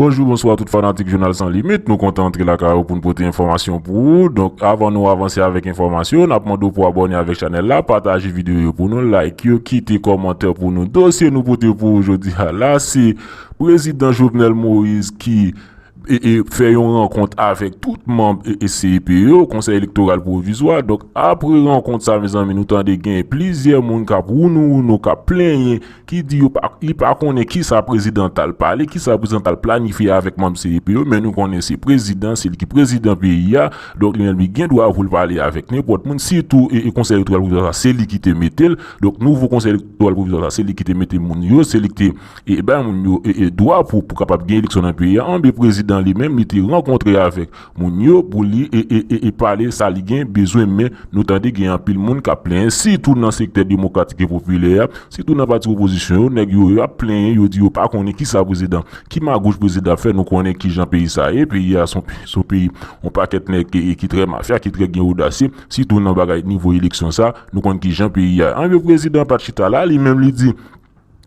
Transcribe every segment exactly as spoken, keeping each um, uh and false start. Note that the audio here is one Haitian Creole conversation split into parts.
Bonjou, bonswa tout fanatik Jounal San Limit. Nou kontan antre lakay ou pou n pote enfòmasyon pou ou. Donk, avan nou avanse avèk enfòmasyon, n ap mande w pou abòne avèk chanèl la, pataje videyo yo pou nou, like yo, kite kòmantè pou nou. Dosye nou pote pou ou jodi a la, se Prezidan Jovenel Moïse ki e, e, fè yon rankont avèk tout manm e, e, C E P yo, Konsèy Elektoral Pwovizwa. Donk, apre rankont sa, mezanmi, nou tande gen plizyè moun k ap wounou wounou, k ap plenyen, ki di yo pa, li pa konnen kisa prezidan t al pale, kisa prezidan t al planifye avèk manm C E P yo, men nou konnen se prezidan, se li ki prezidan peyi a, donk li menm li gen dwa pou l pale avèk nenpòt moun, sitou e, e Konsèy Elektoral Pwovizwa sa, se li ki te mete l, donk nouvo Konsèy Elektoral Pwovizwa sa, se li ki te mete moun yo, se li ki te e bay moun yo e, e dwa pou, pou kapab gen eleksyon nan peyi a, anben prezidan li menm, li te rankontre avèk moun yo pou li e, e, e, e pale sa li gen bezwen, men nou tande gen anpil moun k ap plenyen, sitou nan sektè demokratik e popilè a, sitou nan pati opozisyon yo, nèg yo, yo ap plenyen, yo di yo pa konnen kisa prezidan, ki magouch prezidan ap fè, nou konnen kijan peyi sa ye, peyi a se yon, se yon peyi, yon pakèt nèg ki, ki trè mafya, ki trè gen odasye, sitou nan bagay nivo eleksyon sa, nou konn kijan peyi a. Anben prezidan pa t chita la, li menm li di,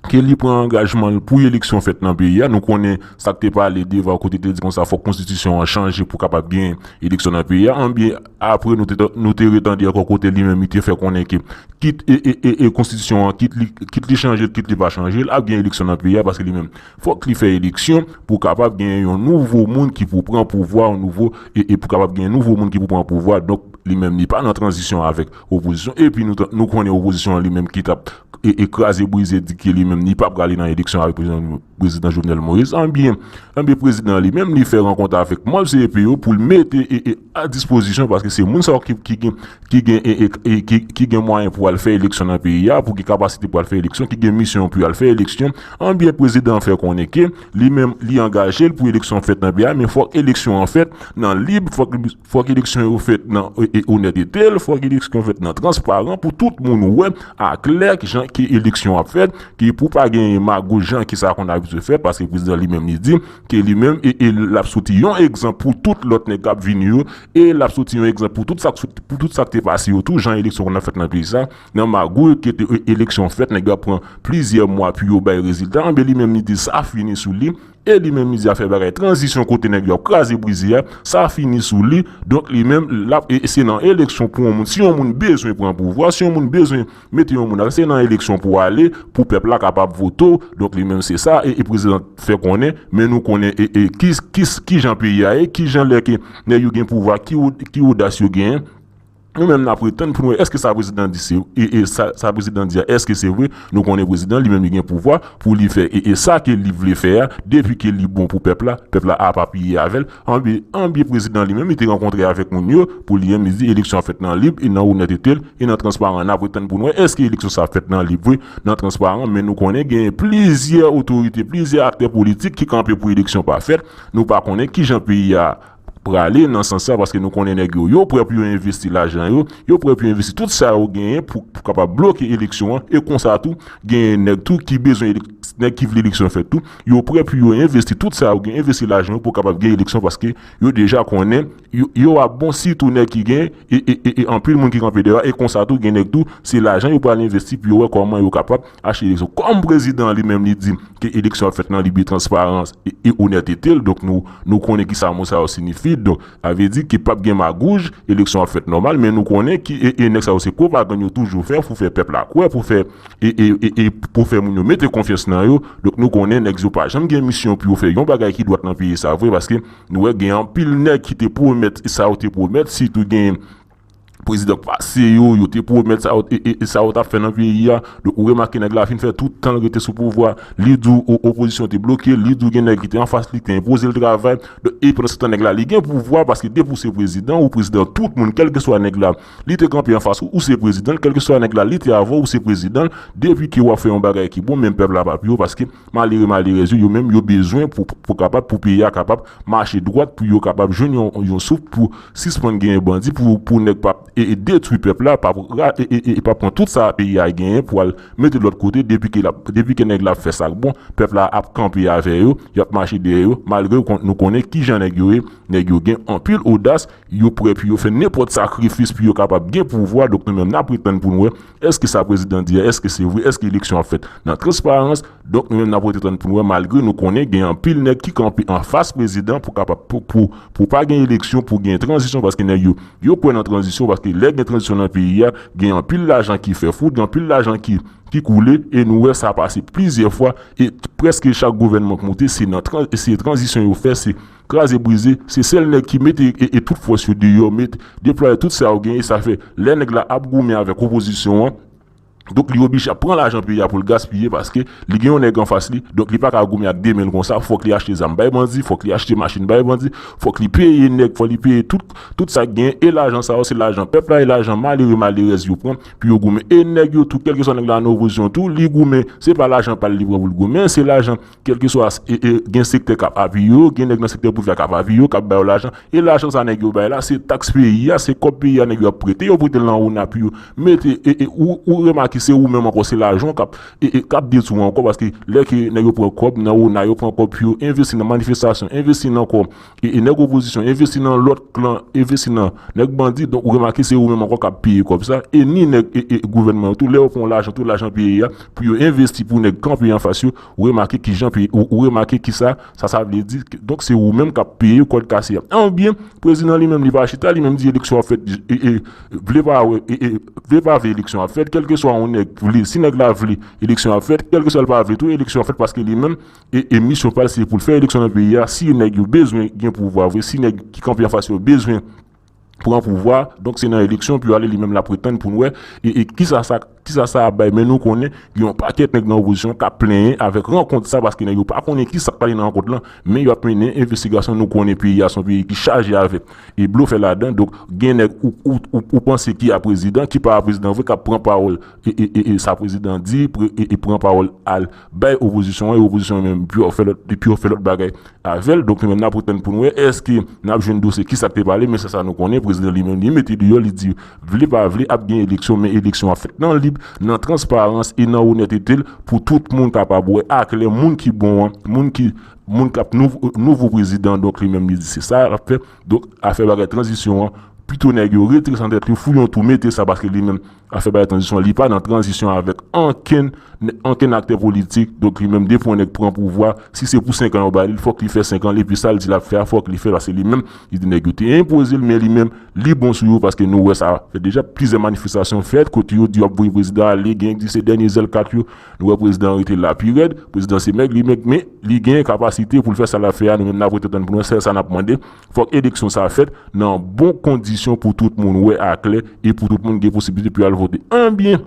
ke li pran angajman l pou eleksyon fèt nan peyi a. Nou konnen sa k te pale devan kote te di konsa fòk konstitisyon an chanje pou kapab gen eleksyon nan peyi a. Anben, apre nou te, nou te retande ankò kote li menm li te fè konnen ke kit e, e, e, e konstitisyon an, kit li, kit li chanje l, kit li pa chanje l, ap gen eleksyon nan peyi a paske li menm fòk li fè eleksyon pou kapab gen yon nouvo moun ki pou pran pouvwa, yon nouvo, e, e pou kapab gen nouvo moun ki pou pran pouvwa. Donk, li menm li pa nan tranzisyon avèk opozisyon. Epi nou, nou konnen opozisyon an li menm ki t ap e, e kraze brize di ke li menm li pa prale nan eleksyon avèk prezidan, prezidan Jovenel Moïse. Anben, anben prezidan li menm li fè rankont avèk manm C E P yo pou l mete e, e a dispozisyon paske se moun sa yo ki, ki gen, ki gen, e, e, e, ki, ki gen mwayen pou al fè eleksyon nan peyi a, pou gen kapasite pou al fè eleksyon, ki gen misyon pou al fè eleksyon. Anben prezidan fè konnen ke li menm li angaje l pou eleksyon fèt nan peyi a, men fòk eleksyon an fèt nan lib, fòk, fòk eleksyon yo fèt nan e, e, onètete, fòk eleksyon fèt nan transparan pou tout moun wè aklè jan ke eleksyon ap fèt, ke pou pa genyen magouj jan ke sa konn abitye fèt, paske prezidan li menm li di ke li menm e, e l ap soti yon egzanp pou tout lòt nèg k ap vini yo, e l ap soti yon egzanp pou tout sa k sot, pou tout sa k te pase yo tou, jan eleksyon konn ap fèt nan peyi sa, nan magouy ke te e, eleksyon fèt, nèg yo ap pran plizyè mwa pou yo bay rezilta, anben li menm li di sa fini sou li, e li menm li di afè bagay tranzisyon kote nèg yo ap kraze brize a, sa fini sou li. Donk li menm l ap, e se nan eleksyon pou yon moun, si yon moun bezwen pran pouvwa, si yon moun bezwen mete yon moun la, se nan eleksyon pou ale, pou pèp la kapab vote w. Donk li menm se sa e, e prezidan fè konnen, men nou konnen e, e ki, ki, ki jan peyi a ye, ki jan lè ke nèg yo gen pouvwa, ki, o- ki odas yo genyen. Nou menm n ap ret tann pou n wè èske sa prezidan di se, e, e sa, sa prezidan di a, èske se vre? Nou konnen prezidan li menm li gen pouvwa pou li fè e, e sa ke li vle fè a, depi ke li bon pou pèp la, pèp la ap apiye avè l. Anben, anben prezidan li menm li te rankontre avèk moun yo pou li menm li di eleksyon ap fèt nan lib e nan onètete l e nan transparan. N ap ret tann pou n wè èske eleksyon sa ap fèt nan lib vre, nan transparan, men nou konnen genyen plizyè otorite, plizyè aktè politik ki kanpe pou eleksyon pa fèt. Nou pa konnen kijan peyi a prale nan sans sa, paske nou konnen nèg yo, yo prè pou yo envesti lajan yo, yo prè pou yo envesti tout sa yo genyen pou, pou kapab bloke eleksyon an, e konsa tou, genyen nèg tou ki bezwen elek- nèg ki vle eleksyon fèt tou, yo prè pou yo envesti tout sa yo gen, envesti lajan yo pou kapab gen eleksyon, paske yo deja konnen, yo, yo ap bon sitou nèg ki gen, e, e, e, e anpil moun ki kanpe dèyè, e konsa tou, gen nèg tou, se lajan yo pral envesti pou yo wè kòman yo kapab achte eleksyon. Kòm prezidan li menm li di ke eleksyon ap fèt nan lib e transparans e, e onètete l, donk nou, nou konnen kisa mo sa yo siyifi, donk sa vle di ke p ap gen magouj, eleksyon ap fèt nòmal, men nou konnen ki, e, e nèg sa yo se pwopagann yo toujou fè pou fè pèp la kwè, pou fè, e, e, e, e pou fè moun yo mete konfyans nan yo, donk nou konnen nèg yo pa janm gen misyon pou yo fè yon bagay ki dwat nan peyi sa vre, paske nou wè gen anpil nèg ki te pwomèt sa yo te pwomèt, sitou gen prezidan k pase yo, yo te pwomèt sa yo, e, e, e sa yo t ap fè nan peyi a. Donk, ou remake nèg la fin fè tout tan l rete sou pouvwa. Li di w o- opozisyon te bloke l, li di w gen nèg ki te anfas li, te enpoze l travay. Donk, e pandan se tan nèg la, li gen pouvwa, paske depi w se prezidan, ou prezidan tout moun, kèlkeswa nèg la, li te kanpe anfas ou, ou se prezidan l, kèlkeswa nèg la, li te avè w, ou se prezidan l. Depi ke w ap fè yon bagay ki bon, menm pèp la pa pou yo, paske malere, malerèz yo, yo menm, yo bezwen pou, pou kapab, pou peyi a kapab mache dwat, pou yo kapab jwenn yon, yon souf, pou sispann genyen bandi, pou, pou nèg pa e, e detwi pèp la, pa pou ra- e, e, e, e pa pran tout sa peyi a genyen pou al mete lòt kote. Depi ke l ap- depi ke nèg la ap fè sa k bon, pèp la ap kanpe avè yo, y ap mache dèyè yo, malgre kon- nou konnen kijan nèg yo ye. Nèg yo gen anpil odas, yo prè pou yo fè nenpòt sakrifis pou yo kapab gen pouvwa. Donk nou menm n ap ret tann pou n wè èske sa prezidan di a, èske se vre, èske eleksyon ap fèt nan transparans. Donk nou menm n ap ret tann pou n wè, malgre nou konnen gen anpil nèg ki kanpe anfas prezidan pou kapab pou, pou, pou pa gen eleksyon, pou gen tranzisyon, paske nèg yo yo kwè nan tranzisyon, paske lè gen tranzisyon nan peyi a, gen anpil lajan ki fè fout, gen anpil lajan ki ki koule, e nou wè sa pase plizyè fwa, e prèske chak gouvènman k monte, se nan tran- se tranzisyon yo fè, se kraze brize. Se sèl nèg ki mete e, e tout fòs yo deyò, met deplwaye tout sa yo genyen. Sa fè lè nèg la ap goumen avèk opozisyon an, donk li oblije ap pran lajan peyi a pou l gaspiye, paske li gen yon nèg anfas li, donk li pa ka goumen ak de men l konsa. Fòk li achte zam bay bandi, fòk li achte machin bay bandi, fòk li peye nèg, fòk li peye tout, tout sa k genyen. E lajan sa yo, se lajan pèp la, e lajan malere malerèz yo pran pou yo goumen. E nèg yo tou, kèlkeswa nèg la nan opozisyon tou, li goumen, se pa lajan pa l li pran pou l goumen, se lajan kèlkeswa e, e, gen sektè k ap apiye yo, gen nèg nan sektè prive a k ap apiye yo, k ap ba yo lajan. E lajan sa nèg yo bay la, se taks peyi a, se kòb peyi a nèg yo ap prete. Yo prete l nan wona pou yo mete, e, e, ou, ou remake se ou menm ankò, se lajan w k ap e, e, k ap detwi ankò, paske lè ke nèg yo pran kòb nan wona, yo pran kòb pou yo envesti nan manifestasyon, envesti nan kò, e, e nèg opozisyon, envesti nan lòt klan, envesti nan nèg bandi. Donk ou remake se ou menm ankò k ap peye kòb sa, e ni nèg e, e gouvènman yo tou, lè yo pran lajan, tout lajan peyi a, pou yo envesti pou nèg kanpe anfas yo, ou remake kijan peyi, ou, ou remake kisa sa, sa vle di. Donk se ou menm k ap peye kòd kase a. Ebyen, prezidan li menm li pa chita, li menm di eleksyon ap fèt, e, e, vle pa wè, e, e, vle pa vle eleksyon ap fèt, kèlkeswa yon nèg vle, si nèg la vle eleksyon ap fèt, kèlkeswa l pa vle tou, eleksyon ap fèt, paske li menm, e, e misyon pa l se pou l fè eleksyon nan peyi a. Si nèg yo bezwen gen pouvwa vre, si nèg ki kanpe anfas yo bezwen pran pouvwa, donk se nan eleksyon pou yo ale, li menm l ap ret tann pou n wè, e, e kisa sa, kisa sa ap bay. Men nou konnen gen yon pakèt nèg nan opozisyon k ap plenyen avèk rankont sa, paske nèg yo pa konnen kisa k pale nan rankont lan, men yo ap mennen envestigasyon. Nou konnen peyi a se yon peyi ki chaje avèk e blofè ladan. Donk gen nèg ou, ou, ou, ou panse ki a prezidan, ki pa a prezidan vre, k ap pran pawòl e, e, e, e sa prezidan di, pre- e, e pran pawòl al bay opozisyon an, e opozisyon an menm pou yo fè lòt, pou yo fè lòt bagay avè l. Donk nou menm n ap ret tann pou n wè èske n ap jwenn dosye kisa k te pale. Men sèl sa nou konnen, prezidan li menm li mete deyò, li di vle pa vle ap gen eleksyon, men eleksyon ap fèt nan lib, nan transparans e nan onètete l, pou tout moun kapab wè aklè moun ki bon an, moun ki moun k ap nouvo, nouvo prezidan. Donk li menm li di se sa l ap fè. Donk afè bagay tranzisyon an, pito nèg yo retire sa nan tèt yo, fouye yon twou, mete sa, paske li menm afè bagay tranzisyon an, li pa nan tranzisyon avèk ankenn ankenn aktè politik. Donk li menm depi yon nèg pran pouvwa, si se pou senk an yo ba li, fòk li fè senk an, epi sa l di l ap fè a, fòk li fè, paske li menm li di nèg yo te enpoze l, men li menm li bon sou yo, paske nou wè sa fè deja plizyè manifestasyon fèt kote yo di yo ap voye prezidan ale, gen ki di se dènye zèl kat yo. Nou wè prezidan an rete la pi rèd, prezidan se mèg li mèg, men li gen kapasite pou l fè sa l ap fè a. Nou menm n ap ret tann pou nou wè, sèl sa n ap mande, fòk eleksyon sa fèt nan bon kondisyon pou tout moun wè aklè e pou tout moun gen posiblite pou y al vote. Ebyen,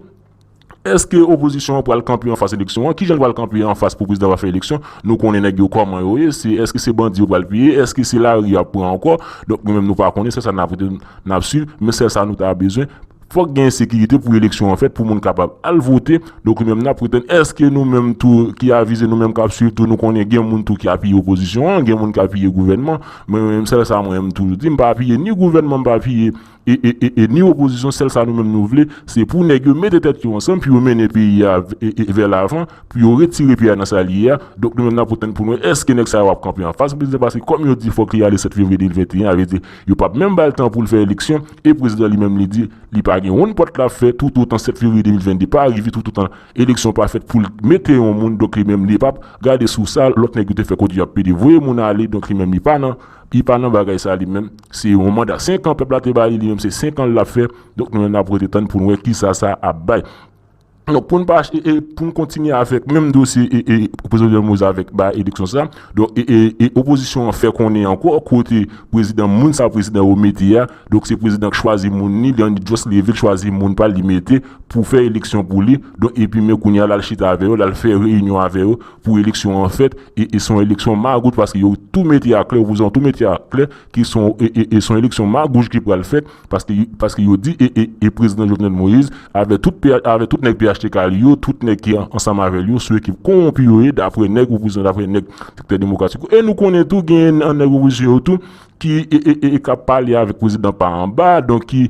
èske opozisyon an pral kanpe anfas eleksyon an? Kijan l pral kanpe anfas pou prezidan pa fè eleksyon? Nou konnen nèg yo kòman yo ye. Se, èske se bandi yo pral piye? Èske se lari y ap pran ankò? Donk nou menm nou pa konnen, sèl sa n ap, n ap swiv, men sèl sa nou ta bezwen. Fòk gen sekirite pou eleksyon an fèt, pou moun kapab al vote. Donk nou menm n ap ret tann, èske nou menm tou ki avize, nou menm k ap swiv tou, nou konnen gen moun tou ki apiye opozisyon an, gen moun ki apiye gouvènman. Mwen menm sèl sa mwen menm toujou di, m pa apiye ni gouvènman, m pa apiye e, e, e, e ni opozisyon. Sèl sa nou menm nou vle, se pou nèg yo mete tèt yo ansanm pou yo mennen peyi a v- e, e, vè lavan, pou yo retire peyi a nan sa l ye a. Donk nou menm n ap ret tann pou n wè èske nèg sa yo ap kanpe anfas prezidan, paske kòm yo di fòk li ale sèt fevriye de mil venteyen, sa vle di yo p ap menm ba l tan pou l fè eleksyon. E prezidan li menm li di li pa gen wonn pòt l ap fè toutotan sèt fevriye de mil vennde pa rive, toutotan eleksyon pa fèt pou l mete yon moun. Donk li menm li p ap gade sou sa lòt nèg yo te fè kote y ap pede voye moun ale. Donk li menm li pa nan li pa nan bagay sa li menm. Se yon manda senk an pèp la te ba li, li menm se senk an l ap fè. Donk nou menm n ap rete tann pou n wè kisa sa ap bay. Donk pou n pa e, e, pou n kontinye avèk menm dosye e, e, prezidan Jovenel Moïse avèk ba eleksyon sa. Donk e, e, e opozisyon an fè konnen ankò kote prezidan, moun sa prezidan yo mete a. Donk se prezidan k chwazi moun li, li annik just leve l chwazi moun pa l li mete pou fè eleksyon pou li. Donk epi men kounye a l al chita avè yo, l al fè reyinyon avè yo pou eleksyon an fèt. E, e se yon eleksyon magout paske yo tou mete aklè, opozisyon an tou mete aklè ki se yon e, e, e se yon eleksyon magouj ki pral fèt. Paske, paske yo di e, e, e prezidan Jovenel Moïse avè tout, avè tout nèg P H T K li yo, tout nèg ki an- ansanm avè l yo, se yon ekip kowonpi yo ye, daprè nèg opozisyon, daprè nèg sektè demokratik yo. E nou konnen tou gen nan nèg opozisyon yo tou ki e, e, e, e k ap pale avèk prezidan pa anba, donk ki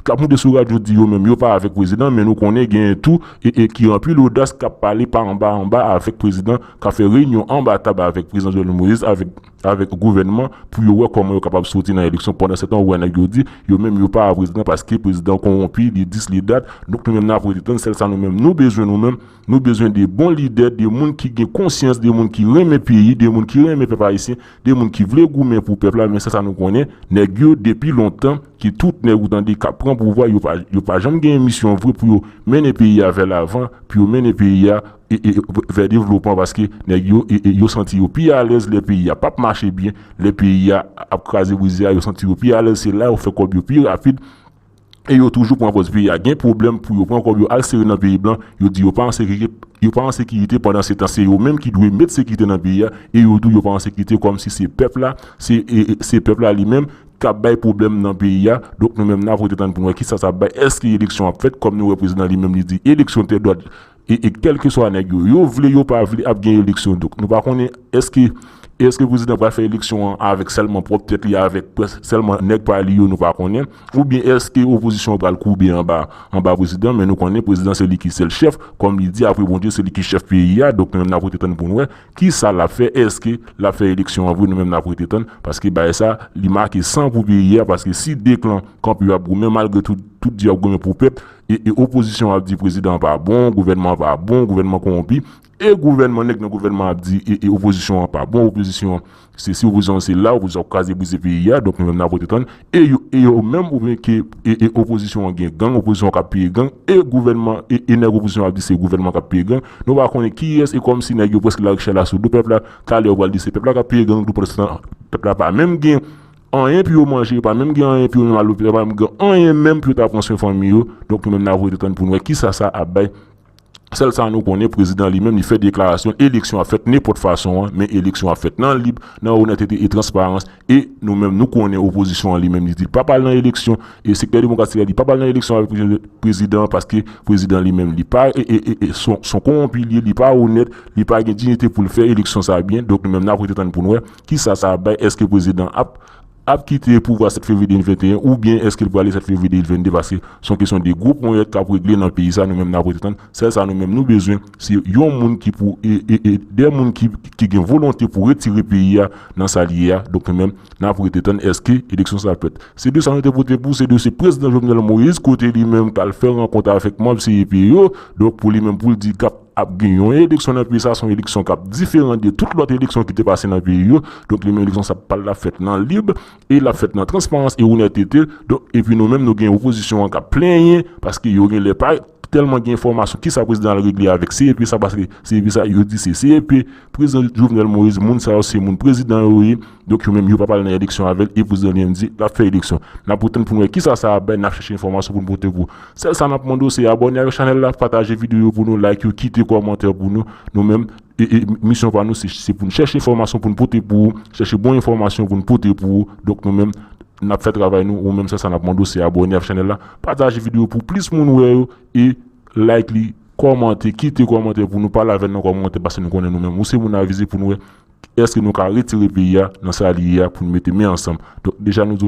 k ap moute sou radyo di yo menm yo pa avèk prezidan, men nou konnen genyen tou e, e ki anpil odas k ap pale pa anba anba avèk prezidan, k ap fè reyinyon anba tab avèk prezidan Jovenel Moïse, avèk, avèk gouvènman pou yo wè kòman yo kapab soti nan eleksyon. Pandan se tan, ou wè nèg yo di yo menm yo pa a prezidan paske prezidan kowonpi, li dis, li dat. Donk nou menm n ap rete tann, sèl sa nou menm nou bezwen nou menm, nou bezwen de bon lidè, de moun ki gen konsyans, de moun ki renmen peyi, de moun ki renmen pèp ayisyen, de moun ki vle goumen pou pèp la, men sèl sa nou konnen, nèg yo depi lontan, ki tout nèg ou tande k ap pran pouvwa, yo pa, yo pa janm gen misyon vre pou yo mennen peyi a vè lavan, pou yo mennen peyi a e, e, vè devlopman, paske nèg yo, e, e, yo santi yo pi alèz lè peyi a p ap mache byen, lè peyi a ap kraze brize a, yo santi yo pi alèz, se la yo fè kòb yo pi rapid, e yo toujou pran pòz peyi a gen pwoblèm pou yo pran kòb yo al sere nan peyi blan, yo di yo pa an sekirite, yo pa an sekirite, pandan se tan se yo menm ki dwe met sekirite nan peyi a, e yo di yo pa an sekirite kòmsi se pèp la, se, e, e, se pèp la li menm k ap bay pwoblèm nan peyi a. Donk nou menm n ap rete tann pou n wè kisa sa ap bay, èske eleksyon ap fèt, kòm nou wè prezidan li menm li di eleksyon tè dwat, e, e kèlkeswa nèg yo, yo vle, yo pa vle, ap gen eleksyon. Donk nou pa konnen èske, èske prezidan pral fè eleksyon an avèk sèlman pwòp tèt li, avèk près, sèlman nèg pa li yo, nou pa konnen, oubyen èske opozisyon an pral koube anba, anba prezidan, men nou konnen prezidan se li ki sèl chèf, kòm li di apre Bondye se li ki chèf peyi a. Donk nou menm n ap rete tann pou n wè kisa l ap fè, èske l ap fè eleksyon an vre, nou menm n ap rete tann, paske bagay sa li make san pou peyi a, paske si de klan kanpe yo ap goumen malgre tout, tout di yo ap goumen pou pèp, e, e opozisyon ap di prezidan an pa bon, gouvènman an pa bon, gouvènman kowonpi, e gouvènman, nèg nan gouvènman ap di e, e opozisyon an pa bon, opozisyon an sesi, opozisyon an se la, opozisyon ap kraze brize peyi a, donk nou menm n ap rete tann, e yo, e yo menm oubyen ke e, e opozisyon an gen gang, opozisyon an k ap peye gang, e gouvènman, e, e nèg opozisyon ap di se gouvènman k ap peye gang, nou pa konnen kiyès, e kòmsi nèg yo prèske lage chè la sou do pèp la, talè yo pral di se pèp la k ap peye gang tou, pandan se tan pèp la pa menm gen anyen pou yo manje, yo pa menm gen anyen pou yo menm al lopital, yo pa menm gen anyen menm pou yo ta pran swen fanmi yo. Donk nou menm n ap rete tann pou n wè kisa sa ap bay. Sèl sa nou konnen, prezidan li menm li fè deklarasyon, eleksyon ap fèt nenpòt fason an, men eleksyon ap fèt nan lib, nan onètete e transparans, e nou menm nou konnen opozisyon an li menm li di l p ap al nan eleksyon, e sektè demokratik la di l p ap al nan eleksyon avèk prezidan an, paske prezidan li menm li pa, e, e, e, e son, son kowonpi li ye, li pa onèt, li pa gen diyite pou l fè eleksyon sa byen. Donk nou menm n ap rete tann pou n wè kisa sa ap bay, èske prezidan ap ap kite pouvwa sèt fevriye de mil venteyen, oubyen èske l prale sèt fevriye de mil vennde, paske se yon kesyon de gwo ponyèt k ap regle nan peyi sa, nou menm n ap rete tann. Sèl sa nou menm nou bezwen, se yon moun ki pou, e, e, e, de moun ki, ki gen volonte pou retire peyi a nan sa li ye a. Donk nou menm, n ap rete tann èske eleksyon sa ap fèt. Se de sa nou te pote pou, se de se prezidan Jovenel Moïse, kote li menm t al fè rankont avèk manm C E P yo, donk pou li menm pou l di k ap ap gen yon eleksyon nan peyi sa, se yon eleksyon k ap diferan de tout lòt eleksyon ki te pase nan peyi yo. Donk li menm eleksyon sa pa l ap fèt nan lib, e l ap fèt nan transparans e onètete. Donk, epi nou menm nou gen opozisyon an k ap plenyen, paske yo genlè pa tèlman gen enfòmasyon kisa prezidan al regle avèk C E P sa, paske C E P sa, yo di se C E P, prezidan Jovenel Moïse, moun sa yo se moun prezidan yo ye, donk yo menm yo p ap al nan eleksyon avè l, e prezidan li menm di l ap fè eleksyon. N ap rete tann pou n wè kisa sa ap bay, n ap chèche enfòmasyon pou n pote pou ou. Sèl sa n ap mande w se abòne avèk chanèl la, pataje videyo pou nou, like yo, kite kòmantè pou nou. Nou menm, e, e, misyon pa nou se, se pou n chèche enfòmasyon pou n pote pou ou, chèche bon enfòmasyon pou n pote pou ou. Donk nou menm, n ap fè travay nou, ou menm sèl sa n ap mande w se abòne avèk chanèl la, pataje videyo pou plis moun wè yo, e like li, kòmante, kite kòmantè pou nou, pale avè n nan kòmantè, paske nou konnen nou menm ou se moun n a vize pou n wè èske nou ka retire peyi a nan sa li ye a pou n mete men ansanm. Donk deja nou di w